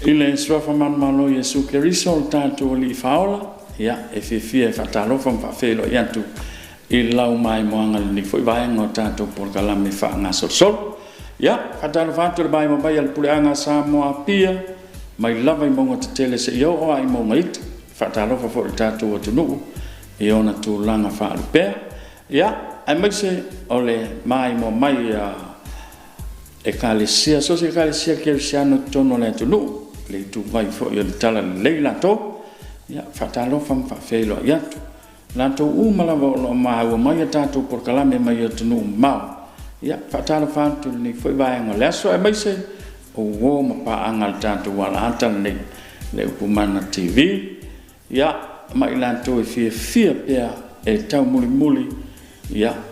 I le Suafa manumalo o Iesu Keriso o le tatou Alii Faaola, ia, e fiafia e faatalofa ma faafeiloai atu i lau maimoaga i lenei foi vaega o tatou polokalame faagasolosolo. Ia, faatalofa atu i le maimoa mai a le Puleaga a Samoa Apia, mai lava i mauga tetele seia oo lava i mauga iti. Faatalofa foi i le tatou atunuu i ona tulaga faalupea. Ia, aemaise o le maimoa mai a Ekalesia, so o se Ekalesia Kerisiano i totonu o le atunuu, le ituvai foi o le Talalelei latou. Ia, faatalofa ma faafeiloai atu. O latou uma lava o lo o maua mai a tatou polokalame mai atunuu mamao, ia, faatalofa atu i lenei foi vaega o le aso, aemaise o uo ma paaga a le tatou alaata lenei, le Upumana TV, ia, ma i latou e fiafia pea e taumulimuli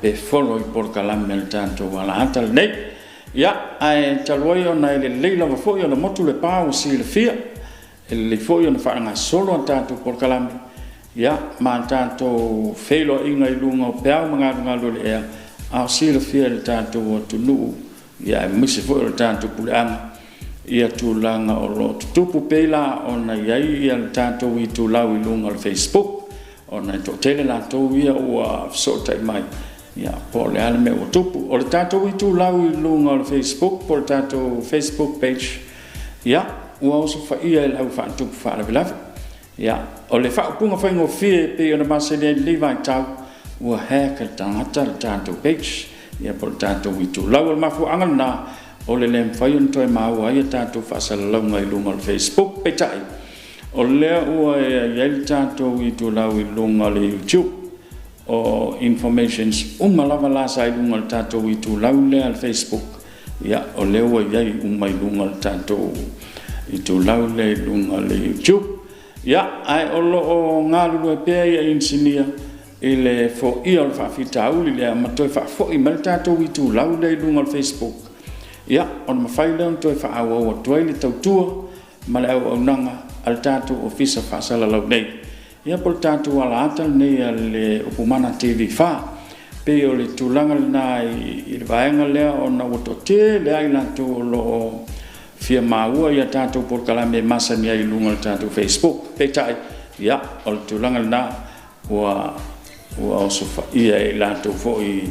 pe follow i polokalame a le tatou alaata lenei. Ia, ae talu ai ona e lelei lava foi ona motu le pa ua silafia, e lelei foi ona faagasolo a tatou polokalame, ia, ma tatou feiloaiga i luga o peau ma galugalu o le ea, a o silafia e le tatou atunuu, aemaise foi o le tatou puleaga tulaga o lo o tutupu. E pei la ona i ai le tatou itulau i luga o le Facebook, ona e toatele latou ia ua fesootai mai, po o le a le mea ua tupu. O le tatou itulau i luga o le Facebook po o le tatou Facebook page, ia, ua osofaia e le au faatupu faalavelave. Ia, o le faaupuga faigofie e pei ona masani ai i lenei vaitau, ua hack e le tagata le tatou page, ia po o le tatou itulau. O le mafuaaga lena o le le mafai ona toe maua ai a tatou faasalalauga i luga o le Facebook. Peitai, o lea ua i ai le tatou itulau i luga o le YouTube. O informations uma lava la sa i luga o le tatou itulau lea o le Facebook, ia, o lea ua i ai uma i luga o le tatou itulau lea i luga o le YouTube. Ia, ae o lo o galulue pea inisinia i le foia o le faafitauli lea ma toe faafoi mai le tatou itulau lea i luga o le Facebook, ia, ona mafai lea ona toe faaauau atu ai le tautua ma le auaunaga a le tatou Ofisa Faasalalau nei, ia po o le tatou alaata lenei a le Upumana TV4. E pei o le tulaga lena i le vaega lea ona ua toatele lava i latou o lo o fia maua a tatou polokalame masani ai i luga o le tatou Facebook. Peitai, ia, o le tulaga lena ua osofaia e i latou foi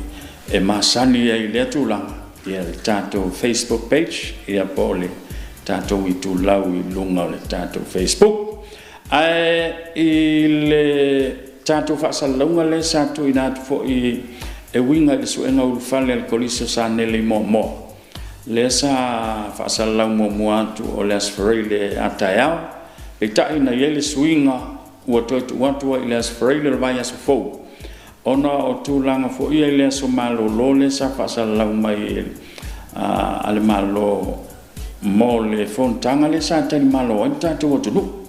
e masani ai i lea tulaga le tatou Facebook page, ia po o le tatou itulau i luga o le tatou Facebook. Ae i le tatou faasalalauga lea sa tuuina atu foi e uiga i le suega ulufale a le Kolisi o Sanele i Moamoa, lea sa faasalalau muamua atu o le Aso Faraile a taeao, peitai na i ai le suiga ua toe tuu atu ai i le Aso Faraile o le vaiaso fou, ona o tulaga foi ia i le aso malolo lea sa faasalalau mai a le Malo mo le fonotaga lea sa talimalo ai le tatou atunuu.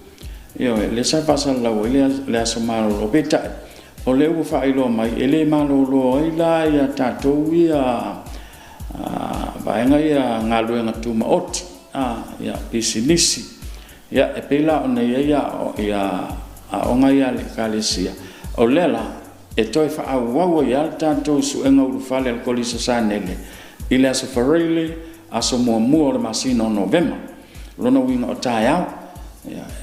Ioe, lea sa faasalalau ai le aso malolo, peitai, o lea ua faailoa mai e le malolo ai la tatou ia vaega ia galuega tumaoti, pisinisi, ia e pei la ona i ai aoga ia a le Ekalesia. O lea la e toe faaauau ai lava le tatou suega ulufale a le Kolisi o Sanele i le Aso Faraile, aso 1 o le masina o Novema. O lona uiga o taeao,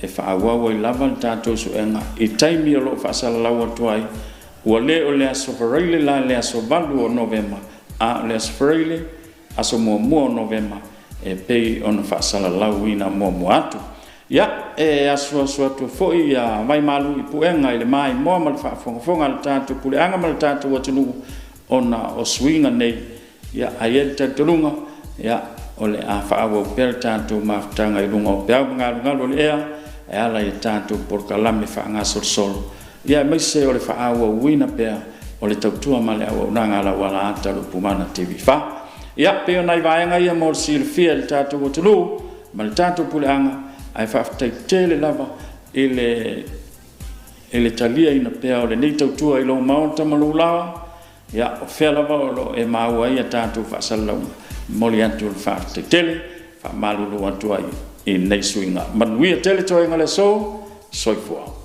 e faaauau ai lava le tatou suega i taimi o lo o faasalalau atu ai, ua le o le Aso Faraile la le aso 8 o Novema, a o le Aso Faraile, aso 1 o Novema e pei ona faasalalauina muamua atu. Ia, e asuasu atu foi vaimalu i puega i le maimoa ma le faafogafoga a le tatou puleaga ma le tatou atunuu ona o suiga nei, ae i ai le talitonuga, o le a faaauau pea le tatou mafutaga i luga o peau ma galugalu o le ea e ala i a tatou polokalame faagasolosolo, aemaise o le faaauauina pea o le tautua ma le auaunaga a lau alaata o le Upumana TV4. Ia, pei o nai vaega ia mo le silafia e le tatou atunuu ma le tatou puleaga, ae faafetai tele lava i le taliaina pea o lenei tautua i lou maota ma lou laoa. Ia, o fea lava o lo o e maua ai a tatou faasalalauga, e momoli atu le faafetai tele, e faamalulu atu ai i nei suiga. Manuia tele toega o le aso. Soifua.